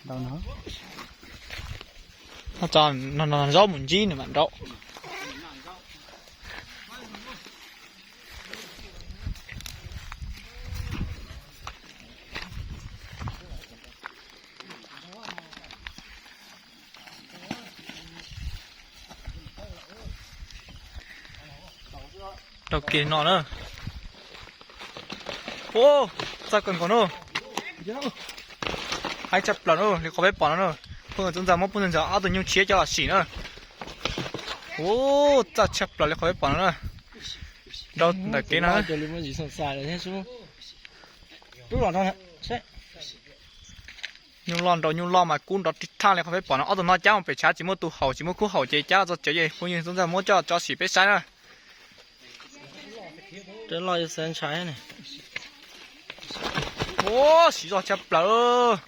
Tau no. Tso no, zaub mus ntsib nws mam nrau. Rau kiag no na. Ua, txawj kawg nkaus na. Haib tshaj plaws na, li qhov peb pom no na. Phooj ywg Txooj Ntxawg muab phooj ywg Ntxawg ob tug nyuj tshiab coj los sim na. Ua, txawj tshaj plaws li qhov peb pom no na. Rau ntawm kev no. Nyuj loj nrau nyuj loj mas kub nrov ri thaj li qhov peb pom no. Ob tug no cab mus pem tshav tsis muaj tus haus tsis muaj khub haus ces cab los txog tsev ces phooj ywg Txooj Ntxawg muab coj tso sim peb saib na. Ua, siv zog tshaj plaws.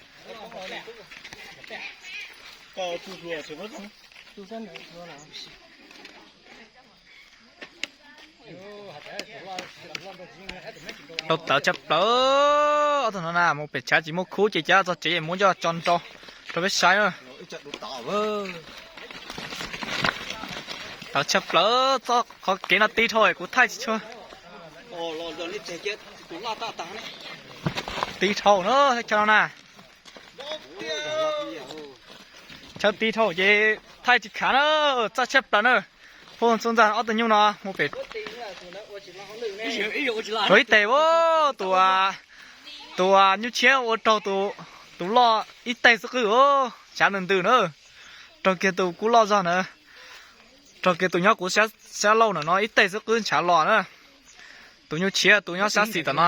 Rau tawv tshaj plaws. Ob tug no na mus pem tshav tsis muaj khub ces cab txog tsev es muab coj tso nrau rau peb saib na. Tawv tshaj plaws, txoj qhov kev no ti dhau kuv thaij tsis tshua. Ti dhau na thaj chaw no na. Chaw ti dhau ces thaij tsis khav na, txawj tshaj plaws na. Phooj Txooj Ntxawg ob tug nyuj no mus pem. Ua ib teg, tus, tus nyuj tshiab ua raug tus loj ib teg xwb qwb, tshav ntws ntws na. Raug kiag tus kub loj zog na. Raug kiag tus nyob kuv sab laug ntawm no ib teg xwb qwb ntshav los na. Tus nyuj tshiab tus nyob sab xis tom no.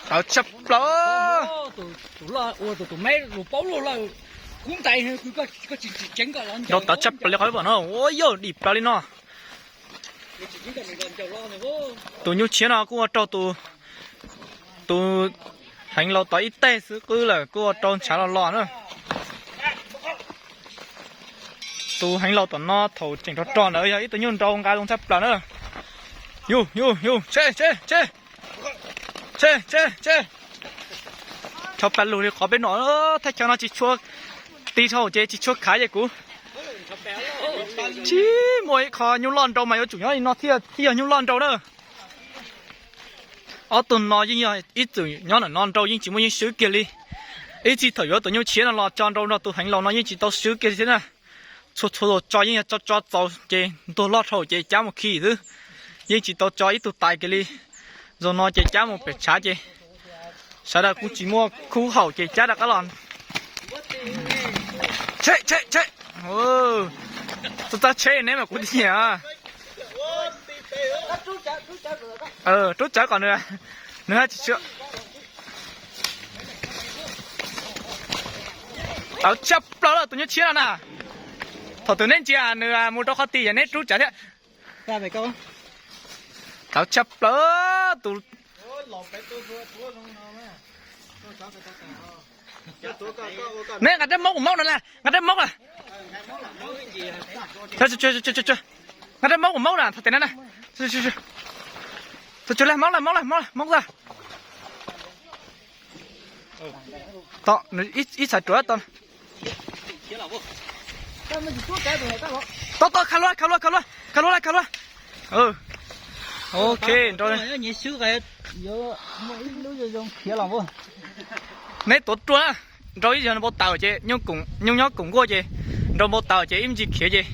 Tawv tshaj plaws. Nrau tawv tshaj plaws li qhov peb pom no, ua yog dim plaws li no. Tus nyuj tshiab no kuj ua raug tus, tus heev laus tod ib teg xwb qwb lawm kuj ua rau ntshav los los na. Tus heev laus tom no thaum tseem rog rog ntawd yog ib tug nyuj nrau nqa zoo tshaj plaws na. Yus yus yus, tshe tshe tshe, tshe tshe tshe. Rho paj lug li qhov peb no, thaj chaw no tsis tshua, ti dhau ces tsis tshua khav ces kuv tsis muaj ib qho nyuj loj nrau mas yuav tsum nyob li no thiaj yog nyuj loj nrau na. Ob tug no yeej yog ib txwm nyob ntawm no nrau yeej tsis muaj yeej swb kiag li. Ib txhij thaum yuav tus nyuj tshiab no los tso nrau nrog tus heev laus no yeej tsis tau swb kiag thiab na. Txhua txhua zaus tso yeej yog tso tso txaus ces ntuag loj dhau ces cab mus khi xwb, yeej tsis tau tso ib tug tais kiag li. Zaum no ces cab mus pem tshav ces sawv daws kuj tsis muaj khub haum ces cab rov qab los. Tshe tshe tshe, txhob txhob tshe neb mas kuv tsis nyiam. Rub tsawv kom nws, nws tsis tshua. Tawv tshaj plaws lawm tus nyuj tshiab no na. Thaum twg neb ntsia nws mus rau qhov tid yog neb rub tsawv thiab. Tawv tshaj plaws tus. Neb nqa rab maub kuv maub no na, nqa rab maub na. Nqa rab maub kuv maub na, thaum tes na na. Txhua txhua le maub la maub la maub la maub la. Tau, ib txhais ruam tau. Tau tau, khav luaj khav luaj khav luaj khav luaj la khav luaj. Ok, nrau. Neb tuav ruaj na, nrau ib zaug npau taws ces nyuj nyob koom nkuaj ces nrau npau taws ces ib me ntsis khiav ces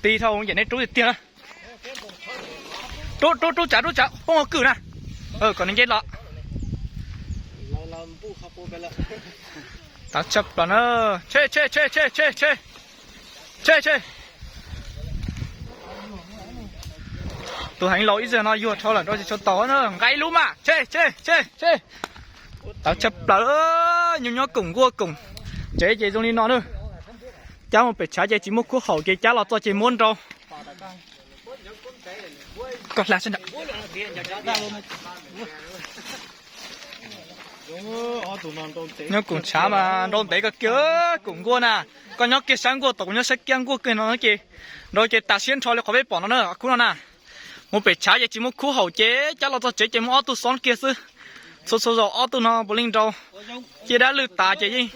ti dhau ces neb rub tiag tiag na. Rub rub rub tsav rub tsav poob hauv kwj na, kom nws nce los. Tawv tshaj plaws na, tshe tshe tshe tshe tshe tshe tshe tshe. Tus heev laus ib zaug no yuag dhau lawm nrau tsis tshua taus na, nqa ib lub mas tshe tshe tshe tshe. Tawv tshaj plaws, nyuj nyob koom nkuaj koom tsev ces zoo li no na. Cab mus pem tshav ces tsis muaj khub haum ces cab los txog ces muab nrau. Koj hla sab nraud. Nyob koom tshav mas nrau ntev koj kiag, koom nkuaj na. Koj nyob kiag sab nkuaj tom kuv nyob sab kiab nkuaj kiag no ces nrau ces tas siab nrho li qhov peb pom no na, khub no na. Mus pem tshav ces tsis muaj khub haum ces cab los txog tsev ces muaj ob tug xob kiag xwb. Txhua txhua zaus ob tug no puav leej nrau. Cia dab lwj tas ces yeej.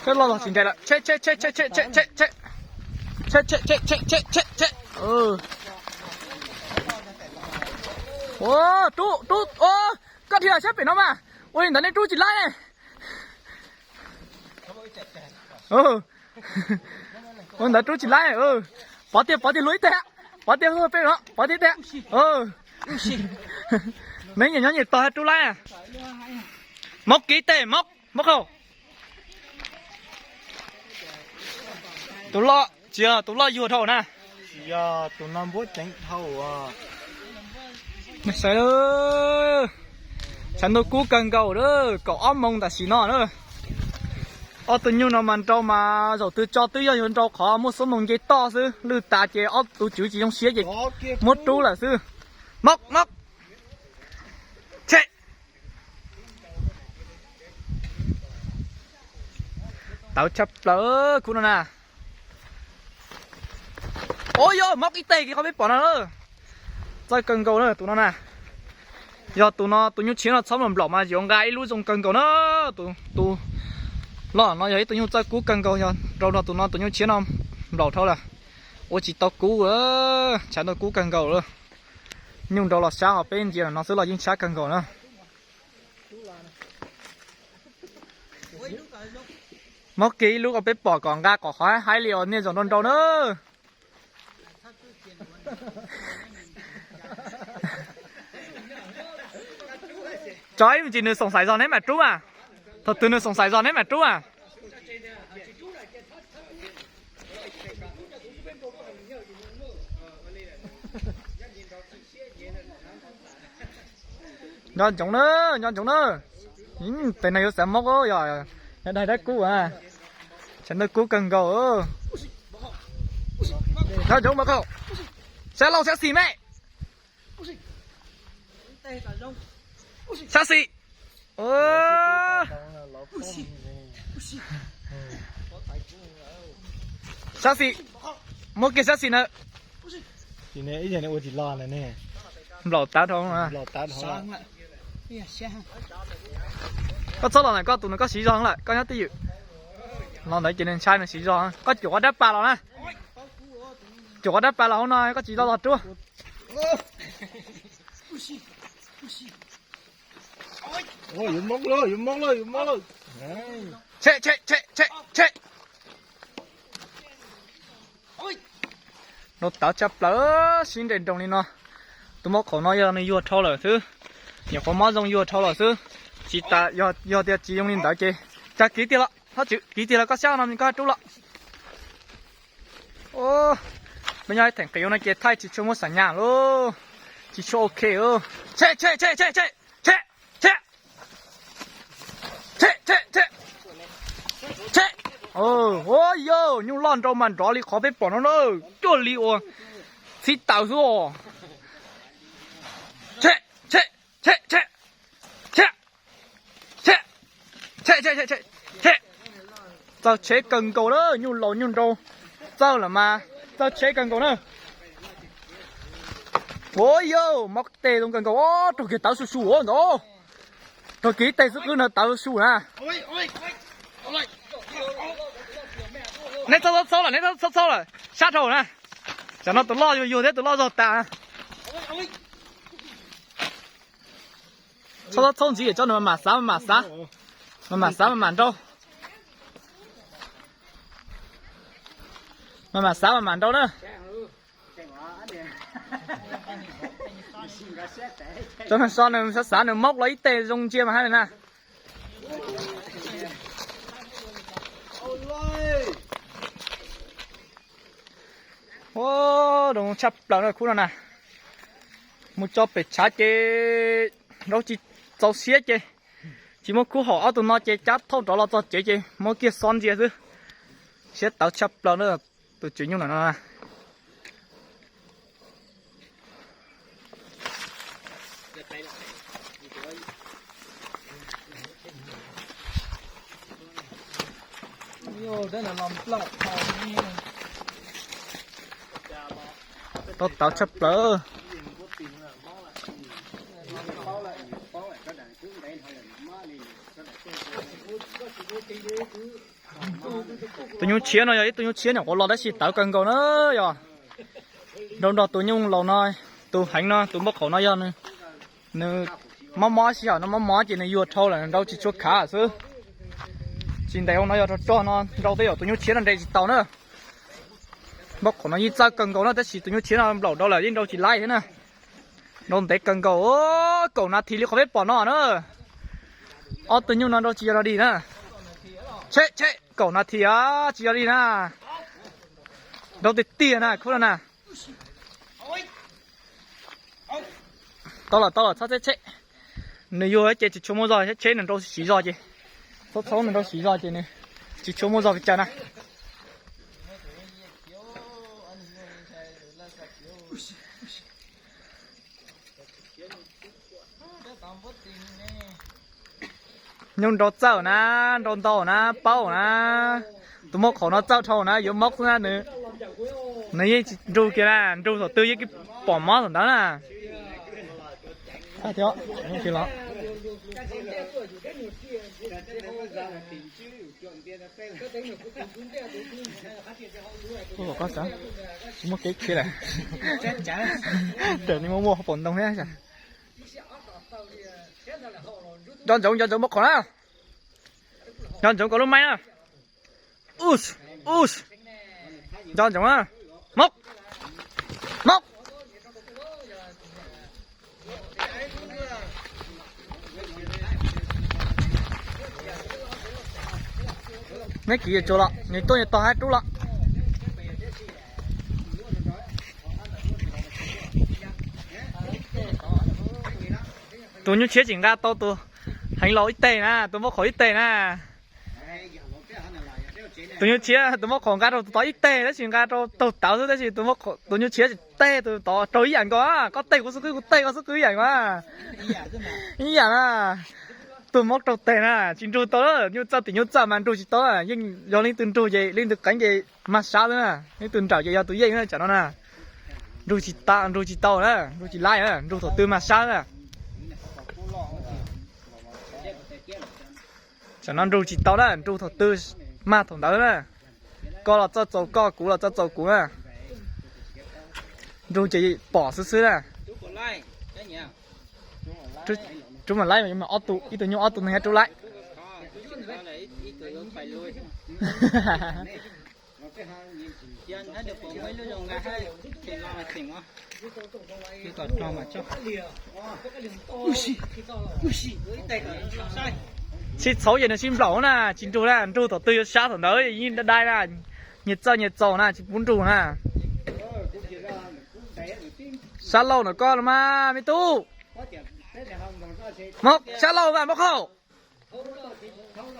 Peb los los tsis ncaim lawm. Tshem, tshem, tshem, tshem, tshem, tshem, tshem. Tshem, tshem, tshem, tshem, tshem, tshem, tshem. Ua, rub, rub, ua, koj dhia sab pem no mas. Ua li ntawd nej rub tsis laib ne. Ua ntawd rub tsis laib. Pov tiag, pov tiag, luag ib teg. Pov tiag, peb no, pov tiag tiag. Neb nyiam nyob nyiam tog rub laib. Mob kiv tes, mob, mob qhaub. Tus loj, tsis yog tus loj yuag dhau na. Saib, tshav ntuj kub kawg nkaus na, kaum ob moos tam sim no na. Ob tug nyuj no mas nrau mas zaum twg tso twb yog yuav nrau qhov muaj xuab moos nce toj xwb, lwj tas ces ob tug tswv tsis zoo siab ces muab rub lawm xwb. Mob, mob. Tshem. Tawv tshaj plaws khub no na. Ua yog mob ib teg kiag qhov peb pom no. Txawj kawg nkaus na tus no na. Yog tus no tus nyuj tshiab no txhob nplaum mas yuav nqa ib lub zoo kawg nkaus na. Tus, tus loj no yog ib tug nyuj txawj kub kawg nkaus, yog rau no tus no tus nyuj tshiab no nplaum dhau lawm. Ua tsis tau kub, tshav ntuj kub kawg nkaus lawm. Nyuj nrau los sab, ho peb ntsia no xwb los yeej sab kawg nkaus na. Mob kiag ib lub ko peb pom kom nqa kom qhov haib li os, nej zaum nrau nrau na. Tso ib me ntsis nws xoom xaiv zog neb mam rub mas. Thaum twg nws xoom xaiv zog neb mam rub mas. Nco ntsoov na, nco ntsoov na. Tes no yuav xav mob, yog, yog daig dab kub, tshav ntuj kub kawg nkaus. Nco ntsoov mas, sab laug sab xis me. Sab xis. Sab xis. Muab kiag sab xis na. Nplaum tav dhau. Koj txhob los ntawm koj tus no, koj siv zog lawm, koj nyob twj ywm. Los ntawd ces nws ntshai nws siv zog. Koj cuam qhov dab pas los na. Cuam qhov dab pas los hauv no, koj tsis tau los rub. Yuav mob lawm, yuav mob lawm, yuav mob lawm. Tshem, tshem, tshem, tshem, tshem. Nrau tawv tshaj plaws, sib nres nroos li no. Tus mob qhaum no yog nws yuag dhau lawm xwb, nyuam qhuav mob zoo yuag dhau lawm xwb. Tsis tas, yog tias tsis zoo li ntawd ces, cas kiv tiag los, Thoj Tswv, kiv tiag los koj sab no koj rub los. Peb nyob theem qis no ces thaij tsis tshua muaj xam nyas lauj, tsis tshua ok. Tshem, tshem, tshem, tshem, tshem, tshem, tshem. Tshem, tshem, tshem, tshem. Ua yog nyuj loj nrau mas nrov li qhov peb pom no na, cuag li uas txhib taws xwb os. Tshem, tshem, tshem, tshem, tshem. Tshem, tshem, tshem, tshem, tshem. Txawj tsheb kawg nkaus na, nyuj laus nyuj nrau txawj lawm mas txawj tsheb kawg nkaus na. Ua yog mob tes zoo kawg nkaus, raug kiag tawv su su ua nkaus. Raug kiag ib teg xwb qwb ntawd tawv su na. Neb txhob txhaub lawm, neb txhob txhaub lawm, sab dhau na. Tsam no tus loj yuag yuag thiab tus loj zog tas. Txhob txhob ntxiv, tso nws mam mam xav, mam mam xav, mam mam xav mam mam nrau. Mam mam xav mam mam nrau na. Tso nws so, nws xav xav nws mob los ib teg zoo ntsia mas hab li na. Ua, zoo tshaj plaws na khub no na. Mus tso pem tshav ces nrau tsis txaus siab ces tsis muaj khub haum, ob tug no ces cab thauj rov los txog tsev ces muab kiag xob ntsia xwb. Siab tawv tshaj plaws na, tus tswv nyuj ntawm no na. Tau tawv tshaj plaws. Tus nyuj tshiab no yog ib tug nyuj tshiab nyuam qhuav los tab sis tawv kawg nkaus na yog. Nrau nrog tus nyuj laus no, tus heev no, tus npauj qhaum no yog nws mob mob sij hawm no mob mob ces nws yuag dhau lawm nrau tsis tshua khav xwb. Tsis ntev no yog rog rog no nrau tej zaum tus nyuj tshiab no nres tsis tau na. Npauj qhaum no yeej txawj kawg nkaus na tab sis tus nyuj tshiab no nplaum nrau lawm yeej nrau tsis laib thiab na. Nrau ntev kawg nkaus, kaum nas this li qhov peb pom no na. Ob tug nyuj no nrau tsis yog dog dig na. Tshem tshem kaum nas this tsis yog dog dig na. Nrau tiag tiag na khub no na. Tau lawm tau lawm txhob txheb tsheb. Nws yuag ces tsis tshua muaj zog tsheb nws nrau siv zog ces. Txhob txhob nws nrau siv zog ces nws tsis tshua muaj zog pes tsawg na. Nyuj nrau txawj na, nrau ntau na, paub na. Tus muaj qhaum no txawj dhau na, yuav mob xwb na nws. Nws yeej tsis nrug kiag na, nrug thaum twg yeej pom mob thaum ntawd na. Tsis muaj kev khiav lawm. Raws li muaj muaj pom ntoo thiab. Nco ntsoov nco ntsoov muaj qhov na. Nco ntsoov kom lub maib na. Us, us. Nco ntsoov na. Mok, mok. Neb kiv yuav tsuas los nws tuaj nws tog hab rub los. Tus nyuj tshiab tseem nqa tau tus heev laus ib teg na, tus muab qhauv ib teg na. Tus nyuj tshiab tus muab qhauv nqa rau tus tod ib teg tab sis nqa rau taug tawv xwb tab sis tus nyuj tshiab teg tus tod raug ib yam nkaus, koj teg kuv xub qwb kuv teg koj xub qwb ib yam nkaus. Ib yam na. Tus muab raug teg na tsis nrug tau, nyuj txawj tim nyuj txawj mas nrug tsis tau, yeej yog leej twg nrug ces leej twg qeev ces mag sab xwb na, leej twg nrawm ces yog tus yeej na tsam no na. Nrug tsis tau, nrug tsis tau na, nrug tsis laib na, nrug thaum twg mag sab na. Tsam no nrug tsis tau na, nrug thaum twg mag thaum ntawd na. Koj los txawj txaus koj, kuv los txawj txaus kuv na. Nrug ces pom xwb xwb na. Rub mam laib, ob tug, ib tug nyuj ob tug neeg rub laib. Sib txhauv ces nws sib nplaum na, tsis nrug na, nrug thaum twg yuav sab thaum ntawd yeej dai dai na, nyias txawj nyias txaus na, tsis pub nrug na. Sab laug ntawm koj los mas me tub. Sab laug mas muab qhauv.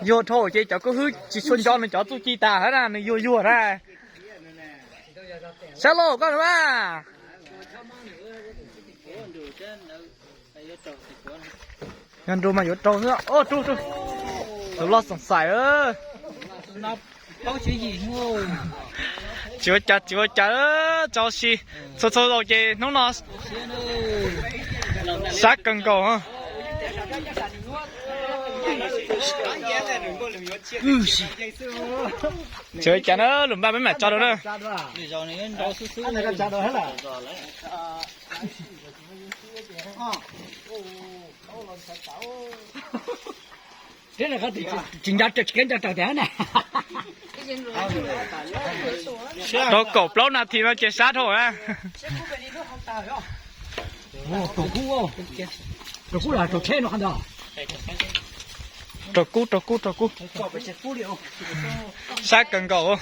Yuag dhau ces cov kub hwb tsis tshua nco nws cov txuj ci tas hab na, nws yuag yuag na. Sab laug koj na mas. Yog nrug mas yuav raug xwb. Tus loj xoom xais. Tsis ua cas tsis ua cas, tso si. Txhua txhua zaus ces hnub no sab kawg nkaus. Tsis ua cas na, lwm npaj peb mam tso rau na. Tsis nco, tsis nco raws tiag na. Tau kaum plaub nas this no ces sab dhau na. Raug kub, raug kub, raug kub. Sab kawg nkaus.